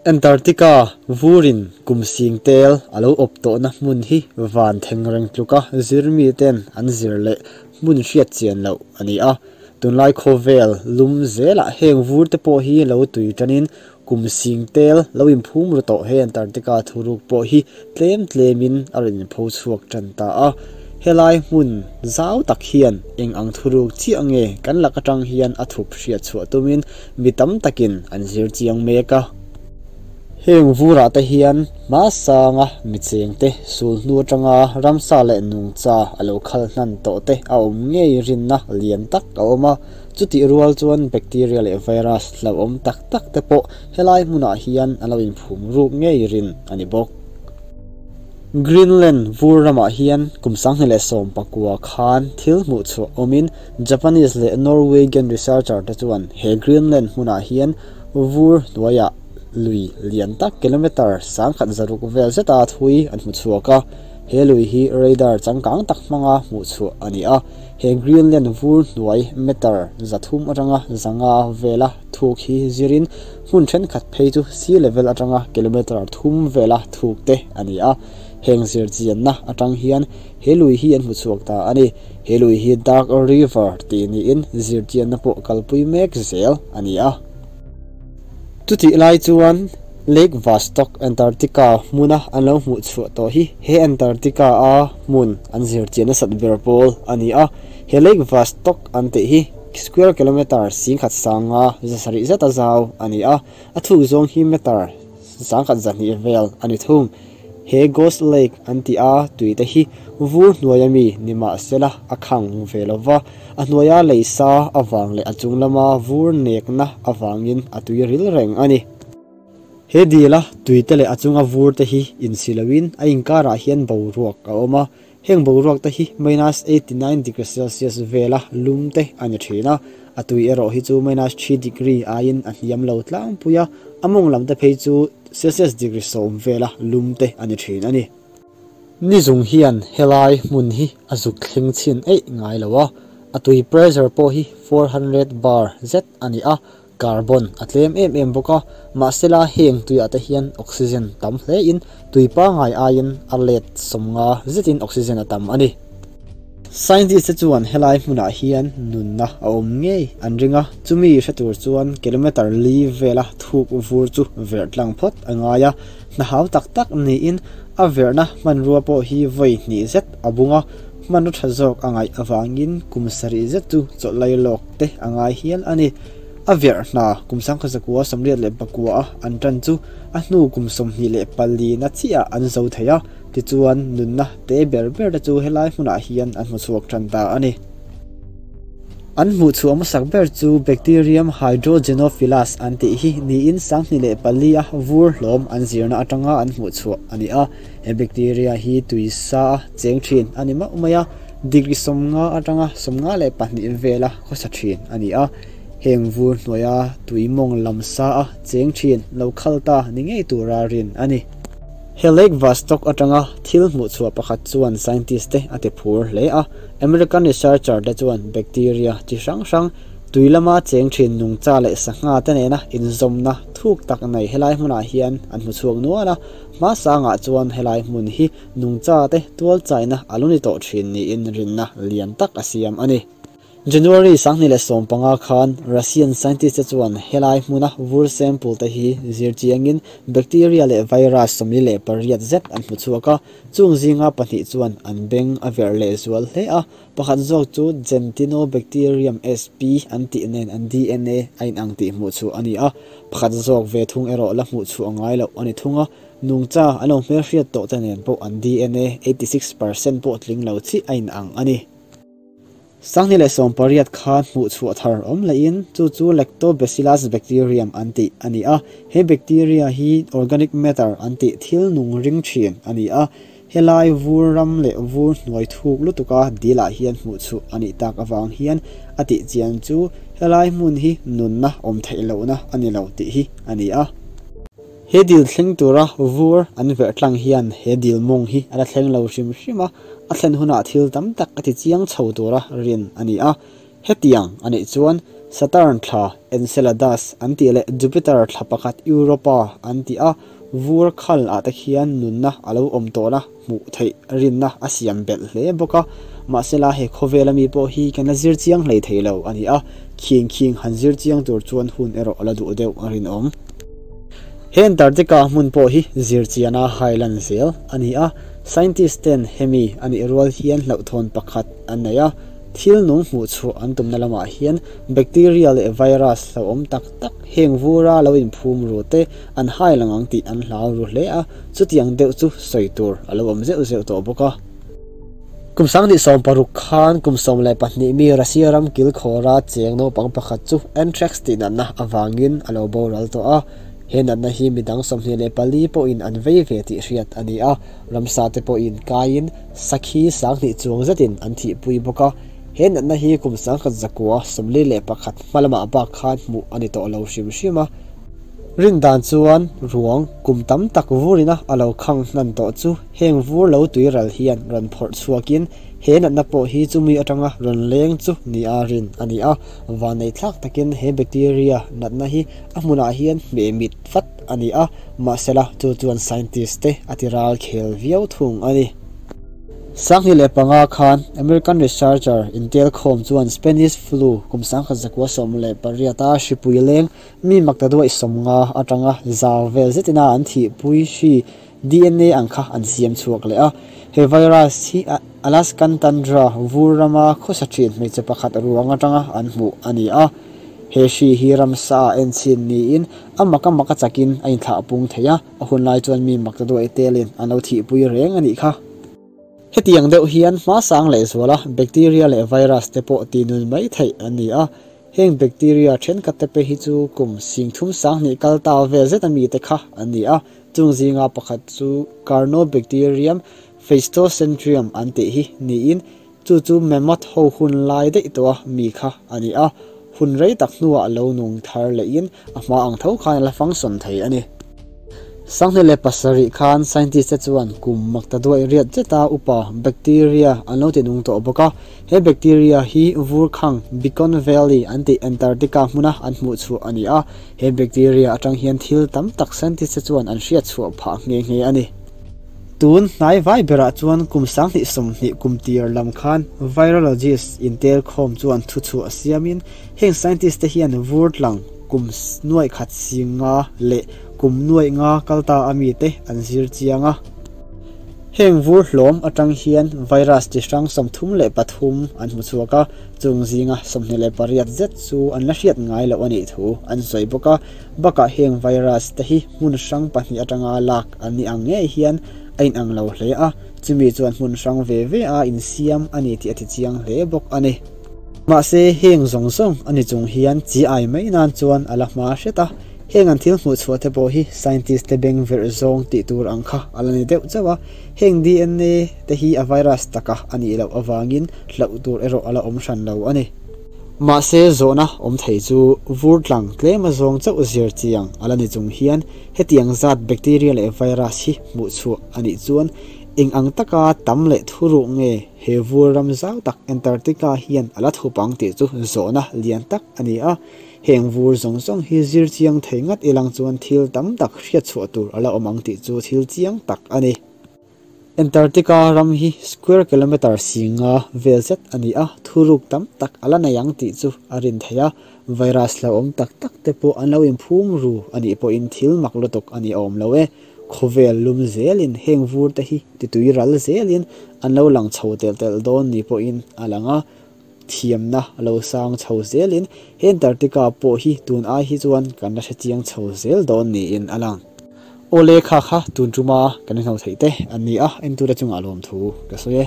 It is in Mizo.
Antarctica vurin kum sing tel a lo awp tawhna hmun hi van thengreng tluka zirmiten an zir leh hmun hriat chian loh a ni a. Tunlai khawvel lum zelah heng vur te pawh hi lo tui tanin kum sing tel lo inphum ru tawh he Antarctica thuruk pawh hi tlem tlemin a rawn inpho chhuak tan ta a. Helai hmun zau tak hian eng ang thuruk chiah nge kan lak atang hian a thup hriat chhuah tumin mi tam takin an zir chiang mek a. Heng vurah te hian hmasanga mi chengte sul hnu atanga ramsa leh nungcha a lo khal hnan tawh te a awm ngei rinna lian tak a awm a. Chutih rual chuan bacteria leh virus hlauhawm tak tak te pawh helai hmunah hian an lo inphum ruk ngei rin a ni bawk. Greenland vur ramah hian kum 2019 khan thil hmuh chhuah awmin Japanese leh Norwegian researcher te chuan he Greenland hmunah hian vur hnuaiah lui lian tak kilometre 1600 vel zeta thui an hmu chhuak a. He lui hi radar changkang tak hmanga hmuh chhuah a ni a. He Greenland vur hnuai meter 300 atanga 500 vela thuk hi zirin hmun thenkhat phei chu sea level atanga kilometre 3 vela thuk te a ni a. Heng zir chianna atang hian he lui hi an hmu chhuak ta a ni. He lui hi Dark River tih niin zir chianna pawh kalpui mek zel a ni a. Chutih lai chuan Lake Vostok Antarctica hmuna an lo hmuh chhuah tawh hi he Antarctica a hmun an zir chianna sat ber pawl a ni a. He Lake Vostok an tih hi square kilometre 15,700 zeta zau a ni a. A thuk zawng hi meter 1,200 vel a ni thung. He Ghost Lake an ti a tuite hi vur hnuai ami ni mahsela a khang ve lova. A hnuaia leisa awang leh a chung lama vur nekna awangin a tui ril reng a ni. He dila tuite leh a chunga vur te hi insiloin a inkarah hian boruak a awm a. Heng boruak te hi minus 89 degree Celsius vela lum te a ni thin a. A tui erawh hi chu minus 3 degree aiin a hniam lo tlangpui a. A mawng lam te phei chu Celsius degree 10 vela lum te a ni thin a ni. Ni zung hian helai hmun hi a zuk thleng chin eih ngai lo a. A tui pressure pawh hi 400 bar zet a ni a. Carbon a tlem em em bawk a. Mahsela heng tuiah te hian oxygen tam hle in tui pangai aiin a let 50 zetin oxygen a tam a ni. Scientist te chuan helai hmunah hian nunna a awm ngei an ring a. Chumi hre tur chuan kilometre li vela thuk vur chu verh tlang phawt a ngai a. Hna hau tak tak niin a verhna hmanrua pawh hi vawi hnih zet a bung a. Hmanraw tha zawk a ngaih awangin kum sarih zet chu chawlh lai lawk te a ngai hial a ni. A verh hna kum 1984 a an tan chu a hnu kum 24 na chiah an zo thei a. Tichuan nunna te ber ber te chu helai hmunah hian an hmu chhuak tan ta a ni. An hmuh chhuah hmasak ber chu bacterium hydrogenophilus an tih hi niin 2004 a vur hlawm an zirna atanga an hmuh chhuah a ni a. He bacteria hi tui sa a cheng thin a ni mauh mai a. Degree 50 atanga 52 vela khawsa thin a ni a. Heng vur hnuaia tui mawng lam sa a cheng thin lo khal ta ni ngei tura rin a ni. He Lake Vostok atanga thil hmuh chhuah pakhat chuan scientist te a ti phur hle a. American researcher te chuan bacteria chi hrang hrang tui lama cheng thin nungcha leh sangha te nena inzawmna thuk tak nei helai hmunah hian an hmu chhuak nual a. Hmasangah chuan helai hmun hi nungcha te tual chaina a lo ni tawh thin niin rinna lian tak a siam a ni. January 2015 khan Russian scientist te chuan helai hmuna vur sample te hi zir chiangin bacteria leh virus 48 zet an hmu chhuak a. Chung zinga pahnih chuan an beng a verh leh zual hle a. Pakhat zawk chu Gentinobacterium sp an tih nen an DNA a inang tih hmuh chhuah a ni a. Pakhat zawk ve thung erawh la hmuh chhuah ngai loh a ni thung a. Nungcha an lo hmelhriat tawh te nen pawh an DNA 86% pawh tling lo chi a inang a ni. 2018 khan hmuh chhuah thar awm lehin chu chu Lactobacillus bacterium an tih a ni a. He bacteria hi organic matter an tih thil nung ring thin a ni a. Helai vur ram leh vur hnuai thuk lutuka dilah hian hmuh chhuah a nih tak awang hian a tih chian chu helai hmun hi nunna awm theih lohna a ni lo tih hi a ni a. He dil thleng tura vur an verh tlang hian he dil mawng hi a la thleng lo hrim hrim a. A thlen hunah thil tam tak a ti chiang chho tura rin a ni a. Hetiang a nih chuan Saturn thla Enceladus an tih leh Jupiter thla pakhat Europa an tih a vur khal ah te khian nunna a lo awm tawhna hmuh theih rinna a siam belh hle bawk a. Mahsela he khawvel ami pawh hi kan la zir chiang hlei thei lo a ni a, khing khing han zir chiang tur chuan hun erawh a la duh deuh a rinawm. He Antarctica hmun pawh hi zir chiana hai lan zel a ni a, scientist ten hemi a nih rual hian hlauhthawn pakhat an nei a, thil nung hmuh chhuah an tumna lamah hian bacteria leh virus hlauhawm tak tak heng vura lo inphum ru te an hai lang ang tih an hlau ru hle a, chutiang deuh chu sawi tur a lo awm zeuh zeuh tawh bawk a. Kum 2016 khan kum 12 mi Russia ram kilkhawra cheng naupang pakhat chu anthrax tih natna avangin a lo boral tawh a. He natna hi midang 24 pawhin an vei ve tih hriat a ni a, ramsa te pawhin kaiin sakhi 2000 chuang zetin an thihpui bawk a. He natna hi kum 1941 hmalamah bak khan hmuh a ni tawh lo hrim hrim a. Rin dan chuan ruang kum tam tak vurina a lo khang hnan tawh chu heng vur lo tui ral hian rawn phawrh chhuakin he natna pawh hi chumi atanga rawn leng chu ni a rin a ni a. Vanei thlak takin he bacteria natna hi a hmunah hian hmeh mit vat a ni a, mahsela chu chuan scientist te a ti ral khel viau thung a ni. 2005 khan American researcher intel khawm chuan Spanish flu kum 1918 a hripui leng mi maktaduai 50 atanga zar vel zetina an thihpui hri DNA ang kha an siam chhuak leh a. He virus hi Alaskan tundra vur rama khawsa thin hmeichhe pakhat ruang atanga an hmuh a ni a. He hri hi ramsa a enchin niin a maka maka chakin a inthlah pung thei a, a hun lai chuan mi maktaduai telin an lo thihpui reng a nih kha. Hetiang deuh hian hma sang leh zuala bacteria leh virus te pawh ti nun mai theih an ni a. Heng bacteria thenkhat te pe hi chu kum 30,000 kal ta vel zet ami te kha an ni a. Chung zinga pakhat chu Carnobacterium phaeocentrium an tih hi niin chu chu mammoth ho hun lai daih tawh a mi kha a ni a. Hun rei tak hnuah lo nung thar lehin a hma ang tho khan a la function thei a ni. 2007 khan scientist te chuan kum maktaduai riat zeta upa bacteria an lo ti nung tawh bawk a. He bacteria hi vur khang Beacon Valley an tih Antarctica hmuna an hmuh chhuah a ni a. He bacteria atang hian thil tam tak scientist te chuan an hriat chhuah phah nghe nghe a ni. Tun hnai vai berah chuan kum 2020 kum tir lam khan virologist intel khawm chuan thu chhuah siamin heng scientist te hian vur tlang kum nuai khat singa leh kum nuai nga kalta ami te an zir chiang a. Heng vur hlawm atang hian virus chi hrang 33 an hmu chhuak a, chung zinga 28 zet chu an la hriat ngai loh a nih thu an sawi bawk a. Bakah heng virus te hi hmun hrang pahnih atanga lak an ni ang ngei hian a inang lo hle a, chumi chuan hmun hrang ve ve a insiam a ni tih a ti chiang hle bawk a ni. Mahse heng zawng zawng a ni chung hian chi ai mai nan chuan a la hma hret a. Heng an thil hmuh chhuah te pawh hi scientist te beng verh zawng tih tur ang kha a la ni deuh chauh a. Heng DNA te hi a virus taka a nih loh avangin hlauh tur erawh a la awm hran lo a ni. Mahse zawhna awm thei chu vur tlang tlem a zawng chauh zir chiang a la ni chung hian hetiang zat bacteria leh virus hi hmuh chhuah a nih chuan eng ang taka tam leh thuruh nge he vur ram zau tak Antarctica hian a la thupang tih chu zawhna lian tak a ni a. Heng vur zawng zawng hi zir chiang thei ngat ilang chuan thil tam tak hriat chhuah tur a la awm ang tih chu thil chiang tak a ni. Antarctica ram hi square kilometer 50 vel zet a ni a, thuruk tam tak a la nei ang tih chu a rin thei a. Virus lo awm tak tak te pawh an lo inphum ru a nih pawhin thil mak lutuk a ni awm lo e. Khawvel lum zelin heng vur te hi titui ral zelin an lo lang chho tel tel dawn ni pawhin a lang a. Thiamna lo sang chho zelin he Antarctica pawh hi tun ai hi chuan kan la hre chiang chho zel dawn niin a lang. Awle kha kha tun tuma kan hno theih te an ni a, entu te chungah lawm thu ka sawi e.